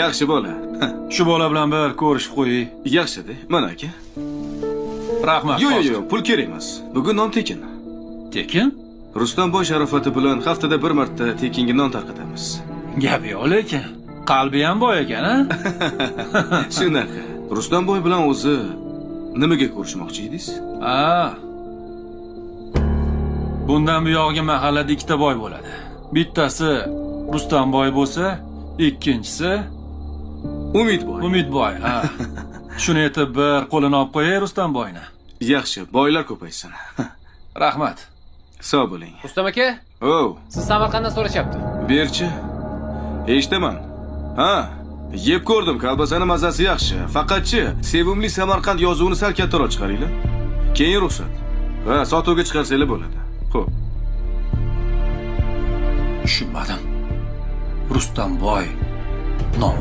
Yaxshi bola. Shu bola bilan bir ko'rishib qo'ying. Yaxshi-da, mana aka. Rahmat. Yo'q, yo'q, hozir. yo'q, pul kerak emas. Bugun non tekin. Tekin? Rustamboy sharofati bilan haftada bir marta tekinga non tarqatamiz. Gap yo'q lekin. Qalbi ham boy ekan, a? Shunaqa. Rustamboy bilan o'zi nimaga ko'rishmoqchi edingiz? A. Bundan buyog'iga mahallada ikkita boy bo'ladi. Bittasi Rustamboy bo'lsa, ikkinchisi Umidboy. Umidboy, ha. Shuni aytib bir qo'lini olib qo'yay Rustamboyni. Yaxshi, boylar ko'paysin. Rahmat. Sog' bo'ling. Rustam aka, O, siz Samarqanddan so'rashyapti. Berchi. Eshitaman. Ha, yeb ko'rdim, kolbasani mazasi yaxshi. Faqatchi, sevimli Samarqand yozuvini sal kattaroq chiqaringlar. Keyin ruxsat. Ha, sotuvga chiqarsanglar bo'ladi. Xo'p. Tushunmadim. Rustamboy non